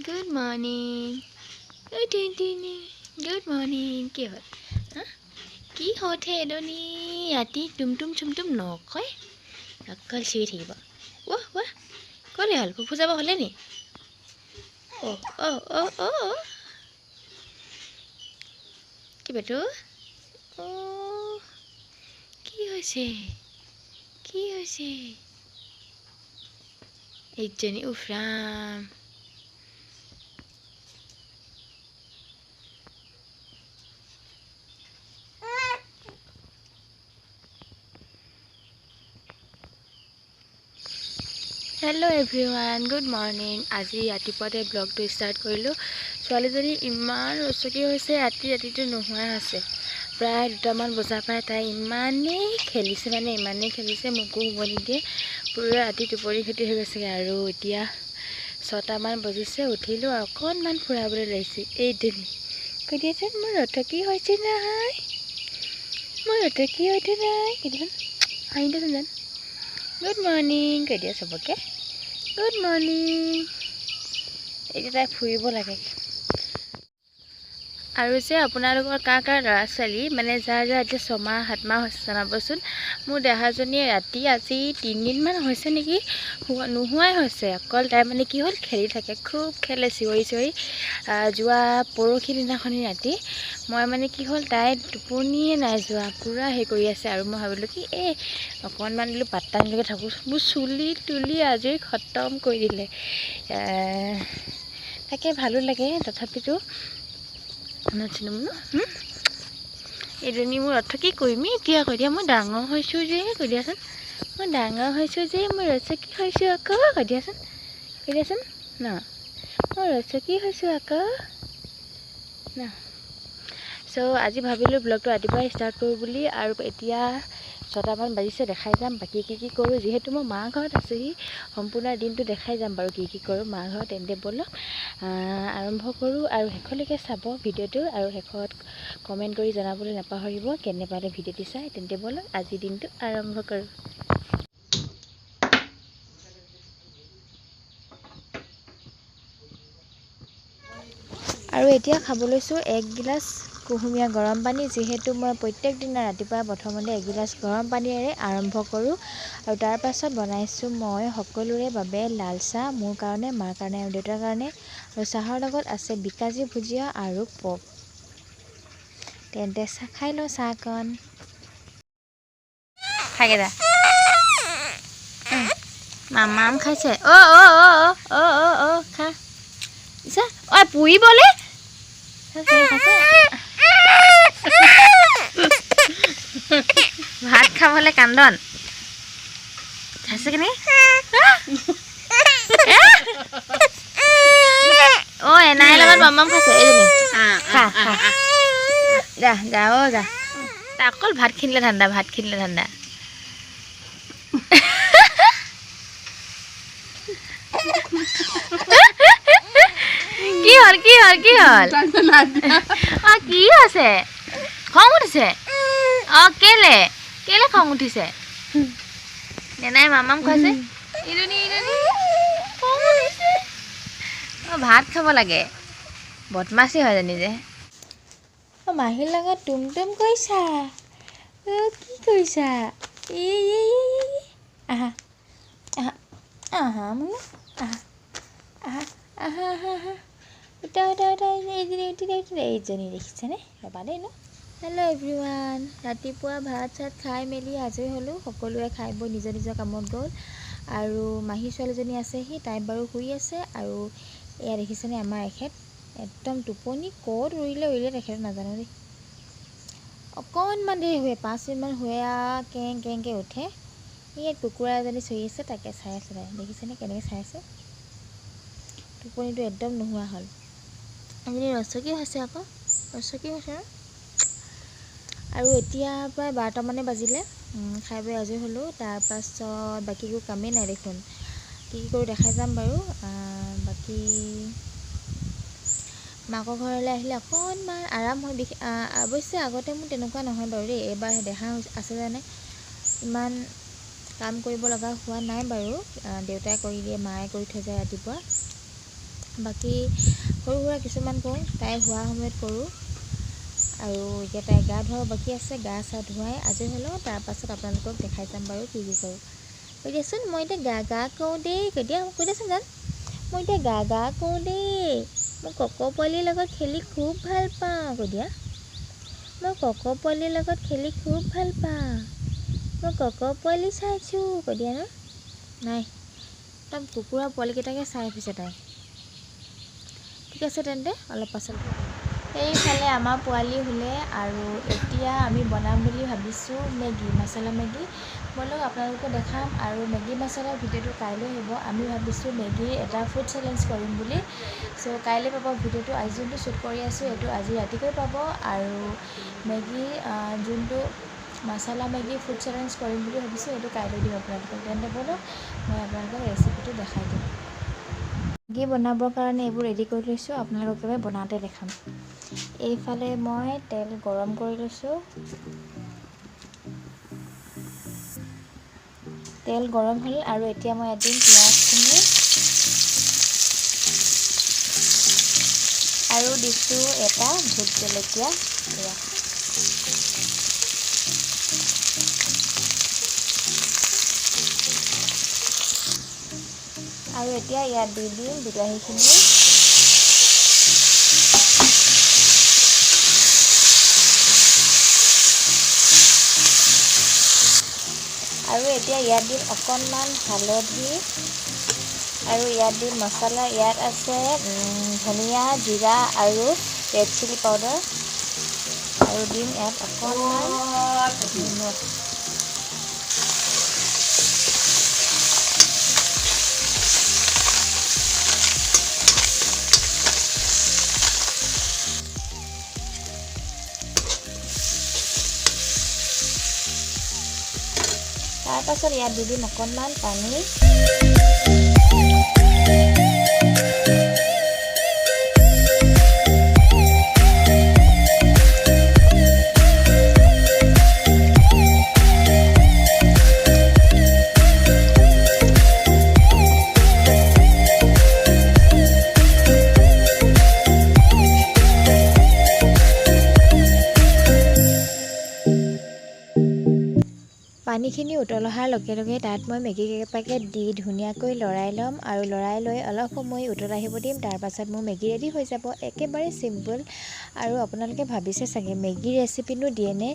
Good morning. Good morning. কি হ'ল, হা? কি হতহে এজনী ৰাতি টুম টুম চুম টুম নকয়, অকল চিঞৰি থাকিব। ৱাহ ৱাহ, ক'লে হ'ল? ফুফু যাব হ'লে নি? অ' অ' অ' অ' কি বেটু? অ' কি হৈছে, কি হৈছে এইজনী? উফ Ram. Hello' everyone, good morning. আজি ৰাতিপুৱাতে ব্লগটো ষ্টাৰ্ট কৰিলোঁ। ছোৱালীজনী ইমান ৰচকী হৈছে, ৰাতি ৰাতিটো নোহোৱা হৈছে। প্ৰায় 2টামান বজাৰ পৰাই তাই ইমানেই খেলিছে, মানে ইমানেই খেলিছে, মোকো শুব নিদিয়ে। পূৰা ৰাতি টোপনি ক্ষতি হৈ গৈছেগৈ। আৰু এতিয়া 6টামান বাজিছে, উঠিলোঁ আৰু অকণমান ফুৰাবলৈ লৈছোঁ। এইজনী কৈ দিয়াচোন, মোৰ ৰথকী হৈছে নহয়, মোৰ ৰথকী হৈছে নাই? কৈ দিয়াচোন, হাঁহি দিয়াচোন জান। গুড মৰ্ণিং কৈ দিয়া চবকে, গুড মৰ্ণিং। এতিয়া তাই ফুৰিব লাগে। আৰু যে আপোনালোকৰ কাৰ কাৰ ল'ৰা ছোৱালী, মানে যাৰ যাৰ এতিয়া 6 মাহ 7 মাহ হৈছে জনাবচোন। মোৰ দেহাজনীয়ে ৰাতি আজি 3দিনমান হৈছে নেকি নোহোৱাই হৈছে। অকল তাই মানে কি হ'ল, খেলি থাকে, খুব খেলে চিঞৰি চিঞৰি। যোৱা পৰহি দিনাখনি ৰাতি মই মানে কি হ'ল, তাই টোপনিয়ে নাই যোৱা, পূৰা হেৰি কৰি আছে। আৰু মই ভাবিলোঁ কি এই অকণমান বোলো পাত্তা নিদিয়াকৈ থাকোঁ, মোৰ চুলি তুলি আজৰি খতম কৰি দিলে। তাকে ভালো লাগে, তথাপিতো নাচিনো বোলো। এইজনী মোৰ অৰ্থ কি কৰিমেই এতিয়া কৈ দিয়া, মই ডাঙৰ হৈছোঁ যে, কৈ দিয়াচোন, মই ডাঙৰ হৈছোঁ যে, মই ৰচকী হৈছোঁ আকৌ, কৈ দিয়াচোন, কৈ দিয়াচোন ন, মই ৰচকী হৈছোঁ আকৌ ন। চ' আজি ভাবিলোঁ ব্লগটো ৰাতিপুৱাই ষ্টাৰ্ট কৰোঁ বুলি। আৰু এতিয়া 6টামান বাজিছে, দেখাই যাম বাকী কি কি কৰোঁ। যিহেতু মই মা ঘৰত আছোঁহি, সম্পূৰ্ণ দিনটো দেখাই যাম বাৰু কি কি কৰোঁ মা ঘৰত। তেন্তে ব'লক আৰম্ভ কৰোঁ আৰু শেষলৈকে চাব ভিডিঅ'টো। আৰু শেষত কমেণ্ট কৰি জনাবলৈ নাপাহৰিব কেনে পালে ভিডিঅ'টো চাই। তেন্তে ব'লক আজিৰ দিনটো আৰম্ভ কৰোঁ। আৰু এতিয়া খাব লৈছোঁ এক গিলাচ কুহুমীয়া গৰম পানী। যিহেতু মই প্ৰত্যেক দিনা ৰাতিপুৱা প্ৰথমতে এগিলাচ গৰম পানীৰে আৰম্ভ কৰোঁ। আৰু তাৰ পাছত বনাইছোঁ মই সকলোৰে বাবে লাল চাহ, মোৰ কাৰণে, মাৰ কাৰণে আৰু দেউতাৰ কাৰণে। আৰু চাহৰ লগত আছে বিকাজী ভুজিয়া আৰু পপ। তেন্তে চাহ খাই লওঁ, চাহকণ খাই যা। মামাম খাইছে। অ' অ' অ' অ' অ' অ' খা ইছা, ঐ পুৰিবলে ভাত খাবলৈ কান্দন খাইছে কেনেকে? অ' এনাইৰ লগত মামাম খাইছে এইজনী। খা খা, যা যা, অ' যা। অকল ভাত খিনিলে ধান্দা, ভাত খিনিলে ধান্দা। কি হ'ল, কি হ'ল, কি হ'ল? অ' কি হৈছে? খং উঠিছে? অ' কেলে কেলে খং উঠিছে? নেনাই মামাম খুৱাইছে। এইজনী এইজনী খং উঠিছে। অ' ভাত খাব লাগে, বদমাচি হয় জানি যে। অ' মাহীৰ লগত তুম তুম কৰিছা? অ' কি কৰিছা? এই আহা আহা আহা, মানে আহা আহা আহা আহা আহা, উঠা উঠা উঠা। এইজনী উঠিলে উঠিলে, এইজনী দেখিছেনে? ৰ'বা দেই ন। হেল্ল' এভৰিৱান, ৰাতিপুৱা ভাত চাত খাই মেলি আজৰি হ'লোঁ। সকলোৱে খাই বৈ নিজৰ নিজৰ কামত গ'ল। আৰু মাহী ছোৱালীজনী আছেহি, তাই বাৰু শুই আছে। আৰু এয়া দেখিছেনে আমাৰ এখেত একদম টোপনি ক'ত উৰিলে উৰিলে তেখেতে নাজানো দেই। অকণমান দেৰি শুৱে, 5 মিনিটমান শুৱে আৰু কেং কেংকৈ উঠে। ইয়াত কুকুৰা এজনী চিঞৰি আছে, তাকে চাই আছে তাই। দেখিছেনে কেনেকৈ চাই আছে? টোপনিটো একদম নোহোৱা হ'ল। এজনী ৰচকী হৈছে আকৌ, ৰচকী হৈছে ন। আৰু এতিয়া প্ৰায় 12টামানেই বাজিলে, খাই বৈ আজৰি হ'লোঁ। তাৰপাছত বাকী একো কামেই নাই দেখোন, কি কি কৰোঁ দেখাই যাম বাৰু। বাকী মাকৰ ঘৰলৈ আহিলে অকণমান আৰাম হয়। অৱশ্যে আগতে মোৰ তেনেকুৱা নহয় বাৰু দেই, এইবাৰ দেহা আছে জানে ইমান কাম কৰিব লগা হোৱা নাই বাৰু। দেউতাই কৰি দিয়ে, মায়ে কৰি থৈ যায় ৰাতিপুৱা। বাকী সৰু সুৰা কিছুমান কৰোঁ, তাই শোৱা সময়ত কৰোঁ। আৰু এতিয়া তাই গা ধোৱাও বাকী আছে, গা চা ধুৱাই আজৰি হৈ লওঁ, তাৰপাছত আপোনালোকক দেখাই যাম বাৰু কি কি কৰোঁ। কৈ দিয়াচোন, মই এতিয়া গা গা কৰোঁ দেই। কৈ দিয়া, কৈ দিয়াচোন জান, মই এতিয়া গা গা কৰোঁ দেই। মই কক পোৱালিৰ লগত খেলি খুব ভাল পাওঁ। কৈ দিয়া, মই কক পোৱালিৰ লগত খেলি খুব ভাল পাওঁ। মই কক পোৱালি চাইছোঁ। কৈ দিয়া ন। নাই, একদম কুকুৰা পোৱালিকেইটাকে চাই ফুৰিছে তাই। ঠিক আছে তেন্তে, অলপ পাছত। এইফালে আমাৰ পোৱালি শুলে আৰু এতিয়া আমি বনাম বুলি ভাবিছোঁ মেগী মছলা। মেগী ব'লক আপোনালোকক দেখাম। আৰু মেগী মছলাৰ ভিডিঅ'টো কাইলৈ আহিব। আমি ভাবিছোঁ মেগীৰ এটা ফুড চেলেঞ্জ কৰিম বুলি। চ' কাইলৈ পাব ভিডিঅ'টো। আজি যোনটো শ্বুট কৰি আছোঁ এইটো আজি ৰাতিকৈ পাব। আৰু মেগী যোনটো মছলা মেগী ফুড চেলেঞ্জ কৰিম বুলি ভাবিছোঁ এইটো কাইলৈ দিম আপোনালোকক। তেন্তে ব'লক মই আপোনালোকক ৰেচিপিটো দেখাই দিম। মেগী বনাবৰ কাৰণে এইবোৰ ৰেডি কৰি লৈছোঁ, আপোনালোকক একেবাৰে বনাওঁতে দেখাম। এইফালে মই তেল গৰম কৰি লৈছোঁ। তেল গৰম হ'ল আৰু এতিয়া মই ইয়াত দিম পিঁয়াজখিনি আৰু দিছোঁ এটা ভোট জলকীয়া। এয়া আৰু এতিয়া ইয়াত দি দিম বিলাহীখিনি। আৰু এতিয়া ইয়াত দিম অকণমান হালধি আৰু ইয়াত দিম মছলা। ইয়াত আছে ধনিয়া, জিৰা আৰু ৰেড চিলি পাউডাৰ। আৰু দিম ইয়াত অকণমান নিমখ। তাৰপাছত ইয়াত দি দিম অকণমান পানী। পানীখিনি উতল অহাৰ লগে লগে তাত মই মেগী কেইপেকেট দি ধুনীয়াকৈ লৰাই ল'ম আৰু লৰাই লৈ অলপ সময় উতল আহিব দিম। তাৰপাছত মোৰ মেগী ৰেডি হৈ যাব। একেবাৰে চিম্পল। আৰু আপোনালোকে ভাবিছে চাগে মেগী ৰেচিপিনো দিয়েনে?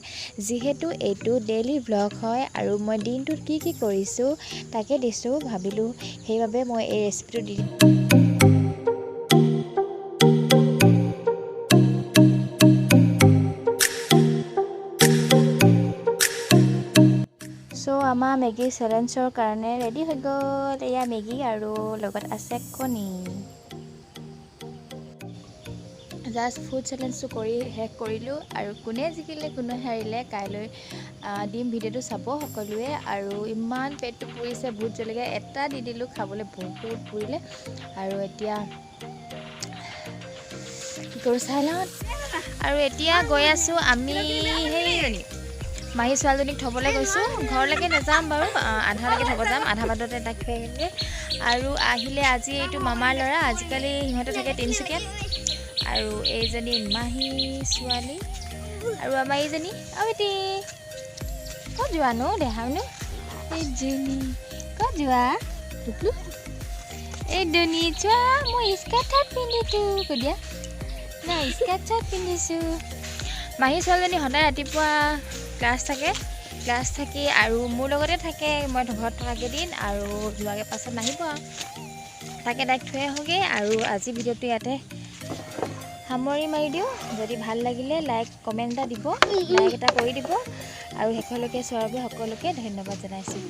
যিহেতু এইটো ডেইলি ভ্লগ হয় আৰু মই দিনটোত কি কি কৰিছোঁ তাকে দিছোঁ, ভাবিলোঁ সেইবাবে মই এই ৰেচিপিটো দি চ' আমাৰ মেগী চেলেঞ্জৰ কাৰণে ৰেডি হৈ গ'ল। এয়া মেগী আৰু লগত আছে কণী। জাষ্ট ফুড চেলেঞ্জটো কৰি শেষ কৰিলোঁ আৰু কোনে জিকিলে কোনে হাৰিলে কাইলৈ দিম ভিডিঅ'টো, চাব সকলোৱে। আৰু ইমান পেটটো পুৰিছে, ভোট জলকীয়া এটা দি দিলোঁ খাবলৈ, বহুত পুৰিলে। আৰু এতিয়া কি কৰোঁ চাই লওঁ। আৰু এতিয়া গৈ আছোঁ আমি সেইজনী মাহী ছোৱালীজনীক থ'বলৈ গৈছোঁ। ঘৰলৈকে নাযাম বাৰু, আধালৈকে থ'ব যাম, আধা বাটতে তাইক থৈ আহিমগৈ। আৰু আহিলে আজি এইটো মামাৰ ল'ৰা, আজিকালি সিহঁতে থাকে তিনিচুকীয়াত। আৰু এইজনী মাহী ছোৱালী আৰু আমাৰ এইজনী। অ' বেটি ক'ত যোৱানো দেখাওনো? এইজনী ক'ত যোৱা? টুকলু এইজনী চোৱা, মই স্কাৰ্ট চাৰ্ট পিন্ধিছোঁ। কৈ দিয়া নাই, স্কাৰ্ট চাৰ্ট পিন্ধিছোঁ। মাহী ছোৱালীজনী সদায় ৰাতিপুৱা ক্লাছ থাকে, ক্লাছ থাকি আৰু মোৰ লগতে থাকে মই ঘৰত থকা কেইদিন, আৰু যোৱাগৈ পাছত নাহিব আৰু। তাকে তাইক থৈ আহোঁগৈ। আৰু আজি ভিডিঅ'টো ইয়াতে সামৰি মাৰি দিওঁ। যদি ভাল লাগিলে লাইক কমেণ্ট এটা দিব, লাইক এটা কৰি দিব। আৰু শেষলৈকে চোৱাৰ বাবে সকলোকে ধন্যবাদ জনাইছোঁ।